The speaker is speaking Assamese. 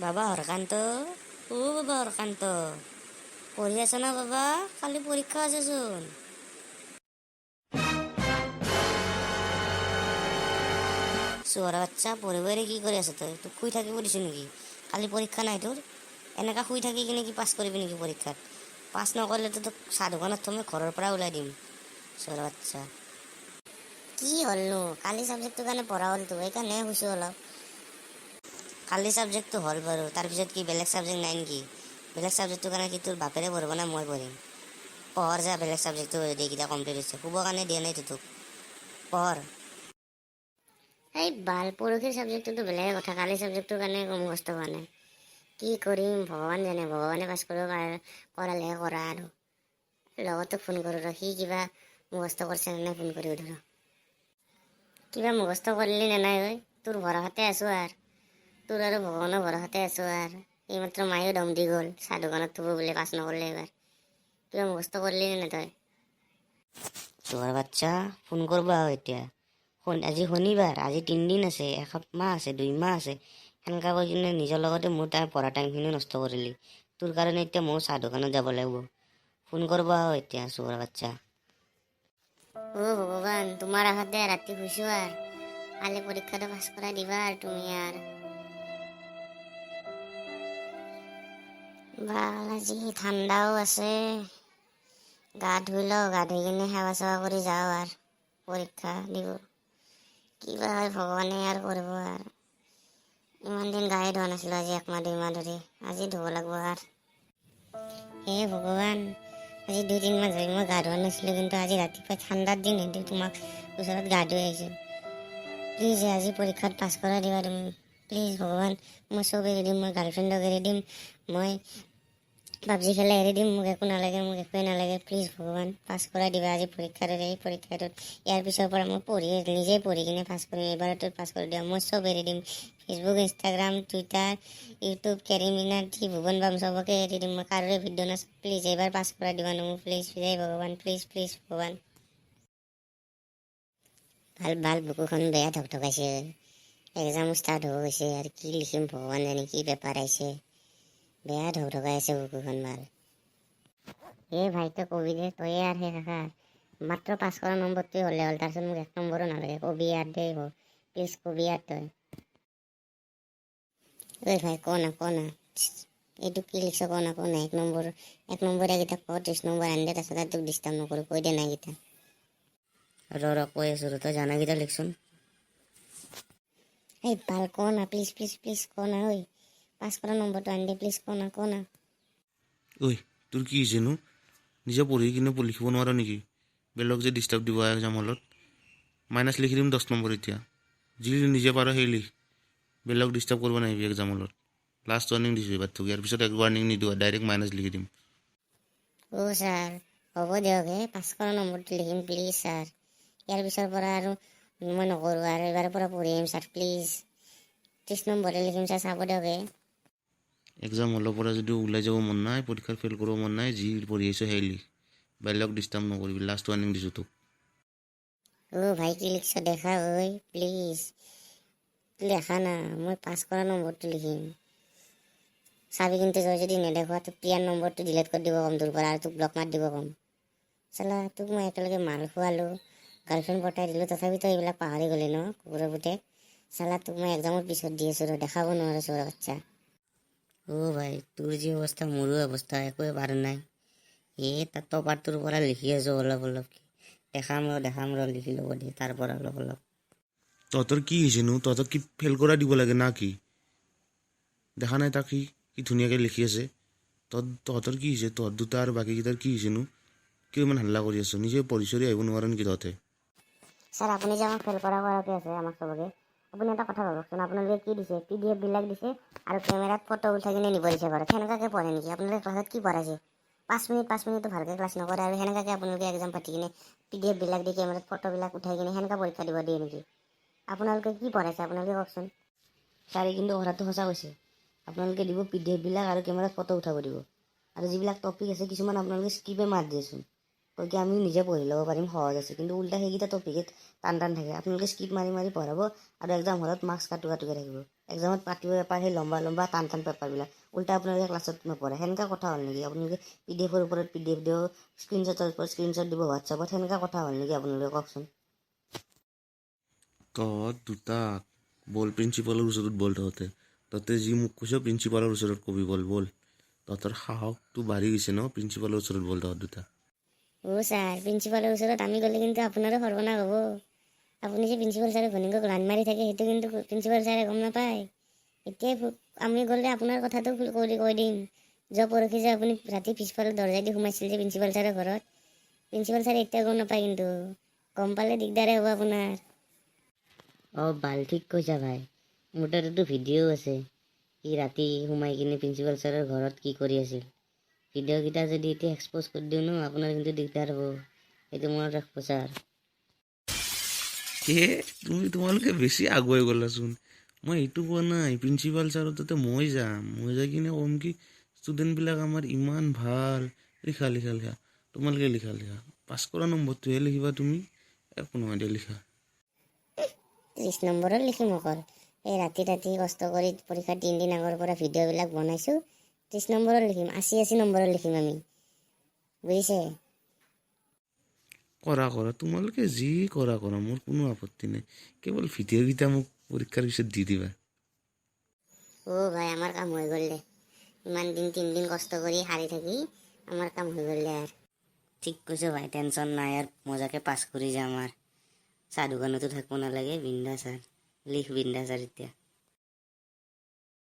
বাবা হৰকান্ত, অ বাবা হৰকান্ত, পঢ়ি আছ না বাবা? কালি পৰীক্ষা আছেচোন। চোৱাৰ বাচ্চা, পঢ়িব এৰি কি কৰি আছ তই? তোক শুই থাকিব দিছোঁ নেকি? কালি পৰীক্ষা নাই তোৰ? এনেকা শুই থাকি কিনে কি পাছ কৰিবি নেকি পৰীক্ষাত? পাছ নকৰিলেতো তোক চাহ দোকানত থৈ মই ঘৰৰ পৰা ওলাই দিম। চোৱাৰ বাচ্চা, কি হ'লনো? কালি ছাবজেক্টটোৰ কাৰণে পঢ়া হ'লতো, সেইকাৰণে শুইছোঁ অলপ। কালি ছাবজেক্টটো হ'ল বাৰু, তাৰপিছত কি বেলেগ ছাবজেক্ট নাই নেকি? বেলেগ ছাবজেক্টটোৰ কাৰণে কি তোৰ বাপেৰে পঢ়িব না মই পঢ়িম? পঢ় যা, বেলেগ ছাবজেক্টটো যদি এইকেইটা কমপ্লিট হৈছে। শুবৰ কাৰণে দিয়া নাইতো তোক, পঢ়। এই বাল, পৰহিৰ ছাবজেক্টটোতো বেলেগে কথা, কালি ছাবজেক্টটোৰ কাৰণে একো মুখস্থ হোৱা নাই। কি কৰিম ভগৱান জানে। ভগৱানে পাছ কৰিব পাৰে, কৰালেহে কৰা। আৰু লগতো ফোন কৰোঁ ৰ, সি কিবা মুখস্থ কৰিছে নে নাই, ফোন কৰি সুধো ৰ। কিবা মুখস্থ কৰিলি নে নাই? ঐ, তোৰ ভৰসাতে আছোঁ আৰু, তোৰ আৰু ভগৱানৰ ভৰসাতে আছোঁ। আৰু এইমাত্ৰ মায়েও দম দি গ'ল, চাহ দোকানত থ'ব বোলে পাছ নকৰিলে এইবাৰ। কিবা মুখস্থ কৰিলি নে নাই তই? চোৱাৰ বাচ্চা, ফোন কৰিব আৰু এতিয়া। আজি শনিবাৰ, আজি 3 দিন আছে, এসপ্তাহ আছে, 2 মাহ আছে। সেনেকা কৈ কিনে নিজৰ লগতে মোৰ তাৰ পঢ়া টাইমখিনিও নষ্ট কৰিলি। তোৰ কাৰণে এতিয়া ময়ো চাহ দোকানত যাব লাগিব। ফোন কৰিব আৰু এতিয়া, চোৱাৰ বাচ্চা। অ' ভগৱান, তোমাৰ আশাতে ৰাতি শুইছোঁ আৰু। কালি পৰীক্ষাটো পাছ কৰাই দিবা আৰু তুমি আৰু। ভাল, আজি ঠাণ্ডাও আছে। গা ধুই লওঁ, গা ধুই কিনে সেৱা চেৱা কৰি যাওঁ আৰু পৰীক্ষা দিব। কিবা হয় ভগৱানে আৰু কৰিব আৰু। ইমান দিন গায়ে ধোৱা নাছিলোঁ, আজি একমাহ 2 মাহ ধৰি। আজি ধুব লাগিব আৰু। হে ভগৱান, আজি 2-3 মাহ ধৰি মই গা ধোৱা নাছিলোঁ, কিন্তু আজি ৰাতিপুৱা ঠাণ্ডাৰ দিন, সেইটো তোমাক ওচৰত গা ধুই আহিছোঁ। প্লিজ, আজি পৰীক্ষাত পাছ কৰাই দিবা তুমি, প্লিজ ভগৱান। মই চব এৰি দিম, মই গাৰ্লফ্ৰেণ্ডক এৰি দিম, মই পাবজি খেলা এৰি দিম, মোক একো নালাগে, মোক একোৱে নালাগে। প্লিজ ভগৱান, পাছ কৰাই দিবা আজি পৰীক্ষাটোত। এই পৰীক্ষাটোত ইয়াৰ পিছৰ পৰা মই পঢ়ি, নিজেই পঢ়ি কিনে পাছ কৰিম। এইবাৰটোত পাছ কৰি দিয়া, মই চব এৰি দিম। Facebook, Instagram, Twitter, YouTube, CarryMinati, Bhuvan Bam, চবকে এৰি দিম। মই কাৰোৰে ভিডিঅ' নাচাওঁ। প্লিজ, এইবাৰ পাছ কৰাই দিবা ন মোক, প্লিজ। জয় ভগৱান, প্লিজ প্লিজ ভগৱান। ভাল ভাল, বুকুখন বেয়া ধকধকাইছে। এক্সাম ষ্টাৰ্ট হ'ব গৈছে আৰু, কি লিখিম ভগৱান জানে, কি পেপাৰ আহিছে। বেয়া ধকধকাই আছে বুকুখন। ভাল এই ভাই, তই কবি দে তয়ে আৰু। সেই কাকা, মাত্ৰ পাছ কৰা নম্বৰটোৱে হ'লে হ'ল, তাৰপিছত মোক এক নম্বৰো নালাগে। কবি আৰু দেই, প্লিজ কবি আৰু তই। ঐ ভাই, ক না, ক না, এইটো কি লিখিছ? ক না, ক না। এক নম্বৰ, এক নম্বৰীয়াকেইটা ক, 30 নম্বৰ আনি দে, তাৰপিছত আৰু তোক ডিষ্টাৰ্ব নকৰোঁ। কৈ দে না এইকেইটা। ৰ ৰ, কৈ আছোঁ ৰ। তই জানাকেইটা লিখচোন। এই ভাল, ক না, প্লিজ প্লিজ প্লিজ, ক না। ঐ, পাছ কৰা নম্বৰটো আনি দে, প্লিজ, ক না, ক না। ঐ, তোৰ কি হৈছেনো? নিজে পঢ়ি কিনে লিখিব নোৱাৰ নেকি? বেলেগ যে ডিষ্টাৰ্ব দিব এক্সাম হলত। মাইনাছ লিখি দিম 10 নম্বৰ এতিয়া। যি নিজে পাৰ সেই লিখ, বেলেগ ডিষ্টাৰ্ব কৰিব নাহিবি এক্সাম হলত। লাষ্ট ৱাৰ্ণিং দিছোঁ এইবাৰ তোক, ইয়াৰ পিছত এক ৱাৰ্ণিং নিদিওঁ, ডাইৰেক্ট মাইনাছ লিখি দিম। অ' ছাৰ, হ'ব দিয়ক। হে, পাছ কৰা নম্বৰটো লিখিম, প্লিজ ছাৰ। ইয়াৰ পিছৰ পৰা আৰু মই নকৰোঁ আৰু, এইবাৰৰ পৰা পঢ়িম ছাৰ, প্লিজ। 30 নম্বৰে লিখিম ছাৰ, চাব দিয়ক হে। এক্সাম হলৰ পৰা যদি ওলাই যাব মন নাই, পৰীক্ষাত ফেইল কৰিব মন নাই, যি পঢ়ি আহিছ সেই লিখ, বেলেগ ডিষ্টাৰ্ব নকৰিবি। লাষ্ট ৱাৰ্ণিং দিছোঁ তোক। অ' ভাই, কি লিখিছ দেখা। ঐ, প্লিজ দেখা না, মই পাছ কৰা নম্বৰটো লিখিম। চাবি কিন্তু, তই যদি নেদেখুৱা, তোক প্ৰিয়াৰ নম্বৰটো ডিলিট কৰি দিব ক'ম তোৰ পৰা আৰু তোক ব্লক মাৰি দিব ক'ম। চালা, তোক মই একেলগে মাল খোৱালোঁ, গাৰ্লফ্ৰেণ্ড পতাই দিলোঁ, তথাপি তই এইবিলাক পাহৰি গ'লি ন, কুকুৰৰ পুতেক? চালা, তোক মই এক্সামৰ পিছত দি আছোঁ ৰ, দেখাব নোৱাৰো, চোৰ বাচ্চা। অ' ভাই, তোৰ যি অৱস্থা মোৰো অৱস্থা একোৱে পাৰা নাই। এই তাত টপাৰটোৰ পৰা লিখি আছোঁ অলপ অলপকৈ। দেখাম ৰ, দেখাম ৰ, লিখি ল'ব দে তাৰ পৰা অলপ অলপ। তহঁতৰ কি হৈছেনো? তহঁতক কি ফেইল কৰা দিব লাগে না কি? দেখা নাই তাক, সি কি ধুনীয়াকৈ লিখি আছে। তহঁতৰ কি হৈছে? তহঁত দুটা আৰু বাকীকেইটাৰ কি হৈছেনো? কিয় ইমান হাল্লা কৰি আছ? নিজে পঢ়ি চঢ়ি আহিব নোৱাৰ নেকি তহঁতে? ছাৰ, আপুনি যে আমাক ফেইল কৰা কৰাকে আছে আমাক চবকে, আপুনি এটা কথা ভাবকচোন। আপোনালোকে কি দিছে? পিডিএফবিলাক দিছে আৰু কেমেৰাত ফটো উঠাই কিনে নিব দিছে ঘৰত। সেনেকুৱাকৈ পঢ়ে নেকি? আপোনালোকে ক্লাছত কি পঢ়াইছে? 5 মিনিট 5 মিনিটো ভালকৈ ক্লাছ নকৰে আৰু সেনেকুৱাকৈ আপোনালোকে এক্সাম পাতি কিনে পিডিএফবিলাক দি কেমেৰাত ফটোবিলাক উঠাই কিনে সেনেকুৱা পৰীক্ষা দিব দিয়ে নেকি? আপোনালোকে কি পঢ়াইছে, আপোনালোকে কওকচোন। ছাৰে কিন্তু কথাটো সঁচা কৈছে। আপোনালোকে দিব পিডিএফবিলাক আৰু কেমেৰাত ফটো উঠাব দিব আৰু যিবিলাক টপিক আছে, কিছুমান আপোনালোকে স্কিপে মাৰি দিয়েচোন। কয় কি আমি নিজে পঢ়ি ল'ব পাৰিম, সহজ আছে। কিন্তু উল্টা সেইকেইটা টপিকে টান টান থাকে। আপোনালোকে স্কিপ মাৰি মাৰি পঢ়াব আৰু এক্সাম হলত মাৰ্কছ কাটো কাটোকে থাকিব। এক্সামত পাতিব পেপাৰ, সেই লম্বা লম্বা টান টান পেপাৰবিলাক। উল্টা আপোনালোকে ক্লাছত নপঢ়ে, সেনেকুৱা কথা হ'ল নেকি? আপোনালোকে পিডিএফৰ ওপৰত পিডিএফ দিব, স্ক্ৰীনশ্বটৰ ওপৰত স্ক্ৰীনশ্বট দিব হোৱাটছএপত, সেনেকুৱা কথা হ'ল নেকি আপোনালোকে কওকচোন? তহঁত দুটাক বল, প্ৰিন্সিপালৰ ওচৰত বল। তহঁতে তহঁতে যি মোক কৈছ, প্ৰিন্সিপালৰ ওচৰত কবি। বল বল, তহঁতৰ সাহসটো বাঢ়ি গৈছে ন? প্ৰিন্সিপালৰ ওচৰত বল তহঁত দুটা। অ' ছাৰ, প্ৰিন্সিপালৰ ওচৰত আমি গ'লে কিন্তু আপোনাৰো সৰ্বনাশ হ'ব। আপুনি যে প্ৰিন্সিপাল ছাৰে ঘৈণীয়েকক লাইন মাৰি থাকে, সেইটো কিন্তু প্ৰিন্সিপাল ছাৰে গম নাপায়। এতিয়াই আমি গ'লে আপোনাৰ কথাটো কৈ কৈ দিম। যোৱা পৰহি যে আপুনি ৰাতি পিছফালে দৰ্জা দি সোমাইছিল যে প্ৰিন্সিপাল ছাৰৰ ঘৰত, প্ৰিন্সিপাল ছাৰে এতিয়াও গম নাপায় কিন্তু। গম পালে দিগদাৰে হ'ব আপোনাৰ। অঁ বাল, ঠিক কৈছা ভাই। মোৰ তাতেতো ভিডিঅ'ও আছে, সি ৰাতি সোমাই কিনে প্ৰিন্সিপাল ছাৰৰ ঘৰত কি কৰি আছিল। ভিডিঅ'কেইটা যদি এতিয়া এক্সপ'জ কৰি দিওঁ ন, আপোনাৰ কিন্তু দিগদাৰ হ'ব। সেইটো মনত ৰাখিব ছাৰ। কে তুমি তোমালোকে বেছি আগুৱাই গ'লাচোন। মই এইটো কোৱা নাই। প্ৰিন্সিপাল ছাৰৰ তাতে মই যাম। মই যাই কিনে ক'ম কি ষ্টুডেণ্টবিলাক আমাৰ ইমান ভাল। লিখা, লিখা, লিখা, তোমালোকে লিখা, লিখা। পাছ কৰা নম্বৰটোহে লিখিবা তুমি। একো নহয় দে, লিখা। 30 নম্বৰৰ লিখিম অকল। এই ৰাতি ৰাতি কষ্ট কৰি পৰীক্ষাৰ 3 দিন আগৰ পৰা ভিডিঅ'বিলাক বনাইছোঁ। 30 নম্বৰৰ লিখিম, 80 80 নম্বৰৰ লিখিম আমি, বুজিছে? কৰা কৰা, তোমালোকে যি কৰা কৰা, মোৰ কোনো আপত্তি নাই। কেৱল ভিডিঅ'কেইটা মোক পৰীক্ষাৰ পিছত দি দিবা। অ' ভাই, আমাৰ কাম হৈ গ'ল দে। ইমান দিন, 3 দিন কষ্ট কৰি সাৰি থাকি আমাৰ কাম হৈ গ'ল দে আৰু। ঠিক কৈছ ভাই, টেনশ্যন নাই আৰু। মজাকে পাছ কৰি যাম আৰু। চাহ দোকানতো থাকিব নালাগে। বিন্দাছ আৰু লিখ, বিন্দাছ আৰু এতিয়া।